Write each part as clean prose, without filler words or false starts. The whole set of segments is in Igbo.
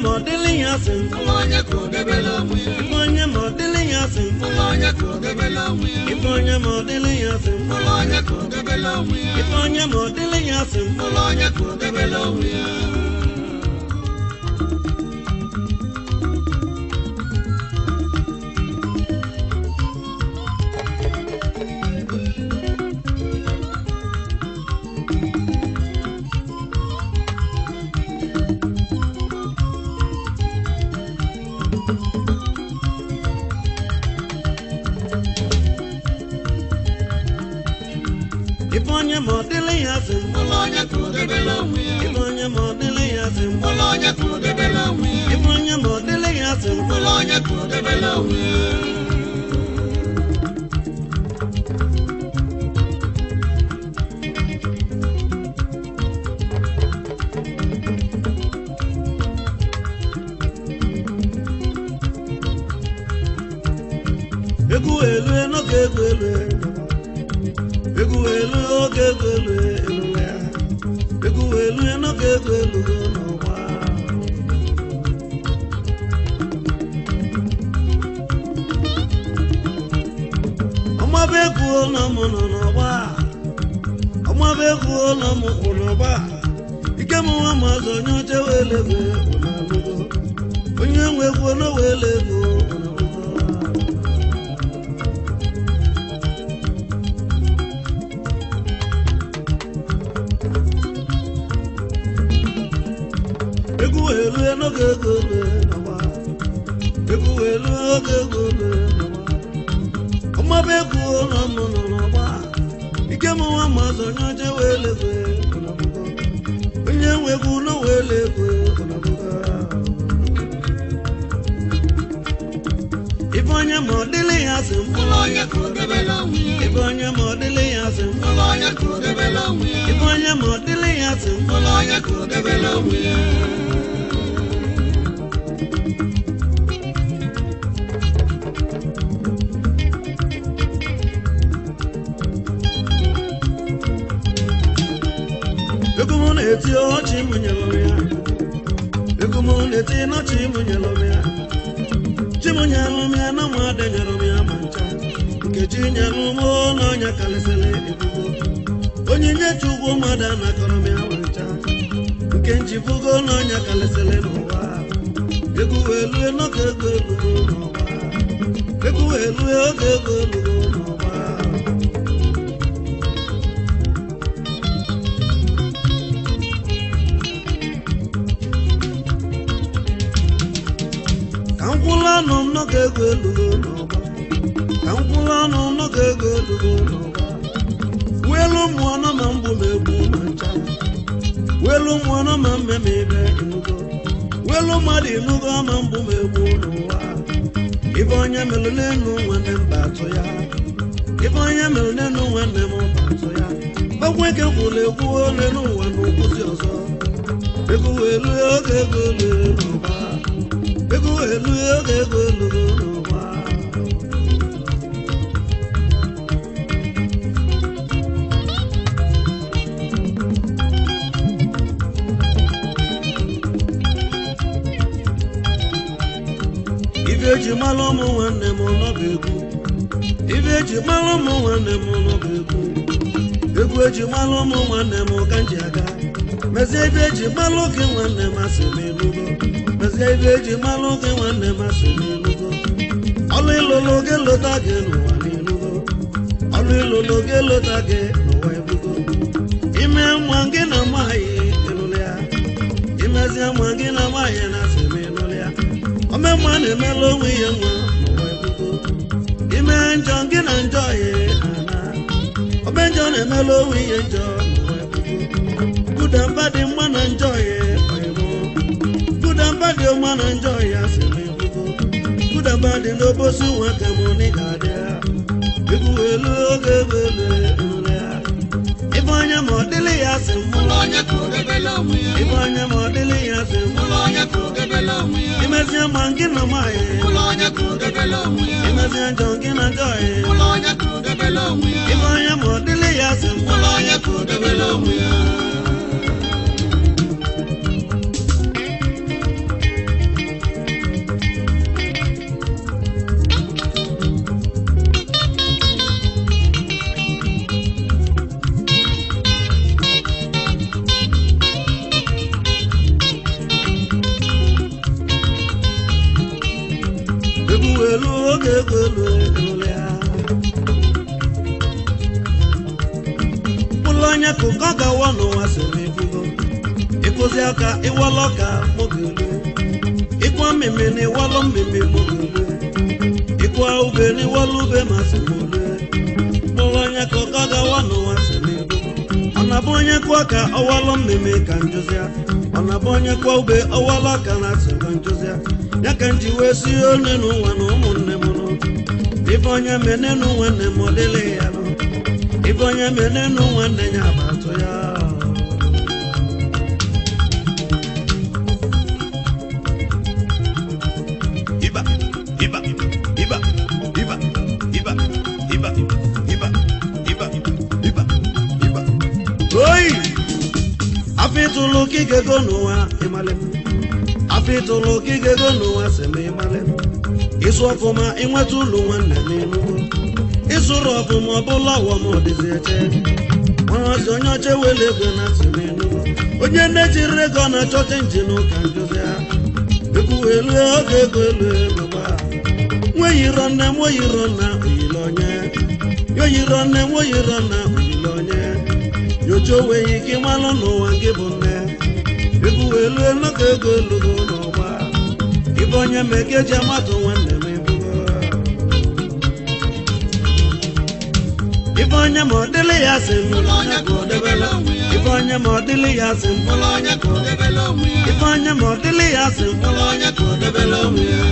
ma ọ dịlị ya sị Mkpụrụ onye ka o debela onwe ya. Ife onye ma ọ dịlị ya sị Mkpụrụ onye ka o debela onwe ya. Ife onye ma ọ dịlị ya sị Mkpụrụ onye ka o debela onwe ya. Ife onye ma ọ dịlị ya sị Mkpụrụ onye ka o debela onwe ya. Ife onye ma ọ dịlị ya sị Mkpụrụ onye ka o debela onwe ya. Ife onye ma ọ dịlị ya sị Mkpụrụ onye ka o debela onwe ya. Ife onye ma ọ dịlị ya sị Mkpụrụ onye ka o debela onwe ya. Egwu elu n'oge egwu elu egwu elu oge egwu elu elu ya egwu elu n'oge egwu elu n'ụwa ọmaba egwu ụlọ m nọ n'ọgba ọmaba egwu ụlọ m kwụ n'ọgba ike m nwa m ọzọ onye oche wele egwu na-alụgo onye nwe egwu n'owele egwu na-alụgo. Egwu elu n'oge ego elu n'ọgba egwu elu oge ego elu n'ọgba ọmaba egwu ụlọ m nọ n'ọgba ike m nwa m ọzọ onye oche wele egwu n'ọgụgụ onye nwe egwu n'owele egwu n'ọgụgụ. Ife onye ma ọ dịlị ya sị Mkpụrụ onye ka o debela onwe ya. Ife onye ma ọ dịlị ya sị Mkpụrụ onye ka o debela onwe ya. Ife onye ma ọ dịlị ya sị Mkpụrụ onye ka o debela onwe ya. Egwu m na-eti ọchị m nyelụ m ya egwu m na-eti n'ọchị m nyelụ m ya chi m nyelụ m ya na mmadụ nyelụ m ya ma ncha nkechi nyelụ m n'ọnya karịsịrị ebugo onyinye chukwu mmadụ anakọrọ m ya ma ncha nke njibugo n'ọnya karịsịrị n'ụwa egwu elu n'oge ego elugo n'ụwa egwu elu oge ego elugo n'ụwa. Ka m kwụrụ ọnụ m n'oge ego elugo n'ọgba ka m kwụrụ ọnụ m n'oge ego elugo n'ọgba welu mmụọ nọ ma mgbu m egbu ma ncha welu mmụọ nọ ma mmemme ibe enugo welu mmadụ enugo ma mgbu m egbu n'ụwa ibe onye melụ n'elu nwanne m batụ ya ibe onye melụ n'elu nwanne m batụ ya gbakwe ike kwụrụ ekwu ole n'ụwa na okwuzi ọzọ egwu elu oge ego elu n'ụwa egwu elu oge ego elu n'ụwa. Ife eji mara ụmụ nwanne m n'ọba egwu ife eji mara ụmụ nwanne m n'ọba egwu egwu eji mara ụmụ nwanne m ka m ji aga mezie ife eji mara gị nwanne m asị m enugo mezie ife eji mara gị nwanne m asị m enugo ọlụ ịlụlụ gị lụta gị n'ụwa n'enugo ọlụ ịlụlụ gị lụta gị n'ụwa ebugo ime nwa gị na nwaanyị ịlụlụ ya imezie nwa gị na nwaanyị na asị m ịlụlụ ya ome mma na-emela onwe ya nwa n'ụwa ebugo ime njọ gị na njọ ya ana ome njọ na-emela onwe ya njọ n'ụwa ebugo gudamba dị mma na njọ ya ọyịmụ gudamba dị mma na njọ ya sị m ebugo gudamba dị n'obosi nwa ka mụ na ị ga-adị ya egwu elu oge egwu elu elu ya ife onye ma ọ dịlị ya sị m Mkpụrụ onye ka o debela onwe ya. ife onye ma ọ dịlị ya sị m Mkpụrụ onye ka o debela onwe ya. imezie ma gị na nwaanyị Mkpụrụ onye ka o debela onwe ya. imezie njọ gị na njọ ya Mkpụrụ onye ka o debela onwe ya. ife onye ma ọ dịlị ya sị m Mkpụrụ onye ka o debela onwe ya. onye kụkọ gawa n'ụwa siri ebugo ịkụzi aka ịwalọ ka mogele ịkwa mmemme na ịwalọ mmemme mogele ịkwa ube na ịwalọ ube ma siri mkpụrụ onye kụkọ gawa n'ụwa siri ebugo ọ na-abụ onye kụọ ka ọwalọ mmemme ka njụzịa ọ na-abụ onye kụọ ube ọwalọ ka na-asị ka njụzịa ya ka nji wee si onye n'ụwa na ụmụnne m nụ ife onye mene nụ nwanne m ọ dịlị ya nụ ife onye mene nụ nwanne ya abatụ ya. Iba iba iba iba iba iba iba iba iba iba oyi afitụlụ kigego n'ụwa ịmalị m afitụlụ kigego n'ụwa sị m ịmalị m ịsụ ọfụma ịnweta ụlọ nwanne m ịnụgo ịsụrụ ọfụma ọbụla ọghọm ọdịzi eche nwazi onye ọcha wele ego na asị m ịnụgo onye na-ejiri ego na-achọta njin ụka njuzi ya egwu elu oge ego elu ebegba nweyiro nne nweyiro nna oyile onye yoyiro nne nweyiro nna oyile onye nyocha onweghị ike ịmalụ n'ụwa gị bụ nne egwu elu elu ka ego elugo n'ọgba ibe onye meke eji amatụ nwanne m ebugo ibe onye ma ọ dịlị ya sị m Mkpụrụ onye ka o debere onwe ya. ibe onye ma ọ dịlị ya sị m Mkpụrụ onye ka o debere onwe ya. ibe onye ma ọ dịlị ya sị m Mkpụrụ onye ka o debere onwe ya.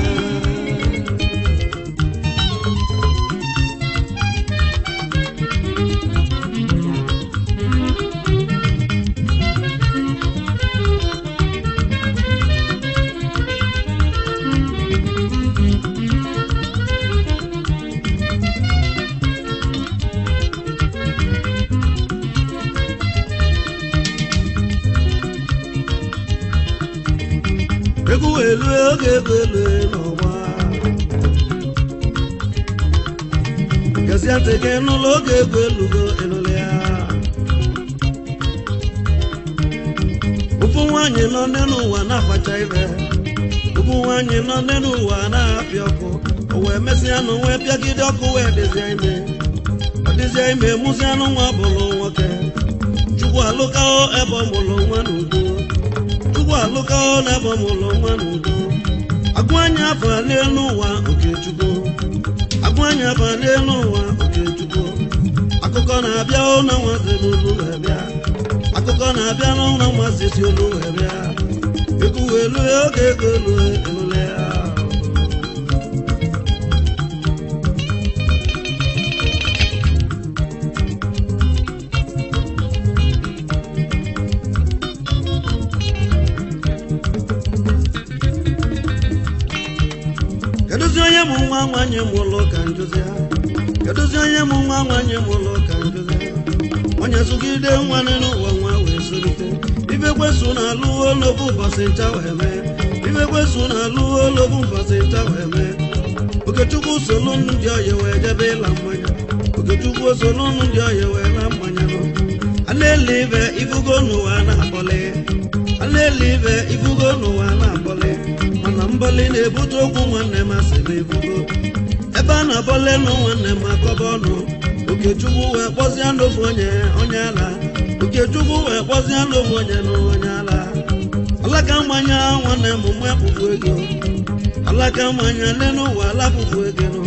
Egwu elu oge ego elu n'ọgba gezie ntị gị n'ụlọ oge ego elugo elule ya ụfụ nwaanyị nọ n'ụwa na-akpacha ibe ụfụ nwaanyị nọ n'ụwa na-apịa ọkụ o wee mesịa nụ wee pịagide ọkụ wee dịzie ime ọ dịzie ime mụzie nụ nwa bụrụ nwoke Chukwu alụkao ebe ọ mụrụ nwa n'udo Chukwu alụkao na ebe ọ mụrụ nwa n'udo agụ anya afọ n'elu ụwa Okechukwu agụ anya afọ n'elu ụwa Okechukwu akụkọ na-abịa na nwazi n'olu wee bịa akụkọ na-abịa n'ụlọ nwazi si olu wee bịa egwu elu oge ego elu elule ya. Kedụzi onye mụ nwa nwanyị mụlụ ka njụzi ha kedụzi onye mụ nwa nwanyị mụlụ ka njụzi ha onye zụgide nwa n'ụwa nwa wee zụlite ife kwesu na alụ olobu ụbọchị ncha wee mee ife kwesu na alụ olobu ụbọchị ncha wee mee Okechukwu solu ndị ọya wee jebe ịla mmanya Okechukwu solu ndị ọya wee la mmanya nụ a na-ele ibe ifugo n'ụwa na-akpọli a na-ele ibe ifugo n'ụwa na-akpọli mana mbọlị na-ebute okwu nwanne m asị m ebugo ebe a na-abọlị nụ nwanne m akọba ọnụ Okechukwu wee kpọzie n'ofu onye onye ala Okechukwu wee kpọzie n'ofu onye na onye ala alaka mmanya nwanne m mmepụpụ ego alaka mmanya n'elu ụwa alapụpụ ego nụ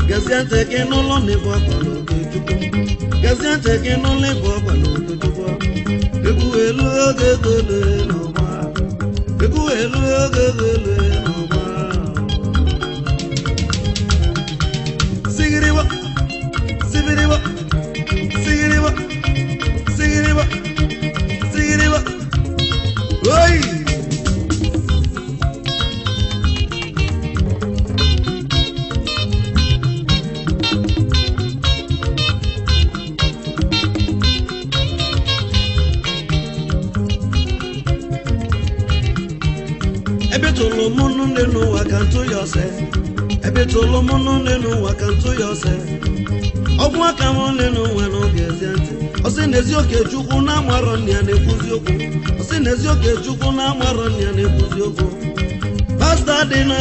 gezie ntị gị n'ụlọ na ịbụ ọkwa na Okechukwu gezie ntị gị n'ụlọ ịbụ ọkwa na Okechukwu egwu elu oge ego elu n'ọgba egwu elu oge ego elu n'ọgba sigiriwa sibiriwa sigiriwa sigiriwa sigiriwa oyi. Ebe tụlụ mụ nne n'ụwa ka ntụ ya ọsẹ ebe tụlụ mụ nne n'ụwa ka ntụ ya ọsẹ ọgwụ aka m nne n'ụwa n'oge ezi ntị ọsị na ezi Okechukwu na-amarọ nne ya na-ekwuzi okwu ọsị na ezi Okechukwu na-amarọ nne ya na-ekwuzi okwu pasta dị na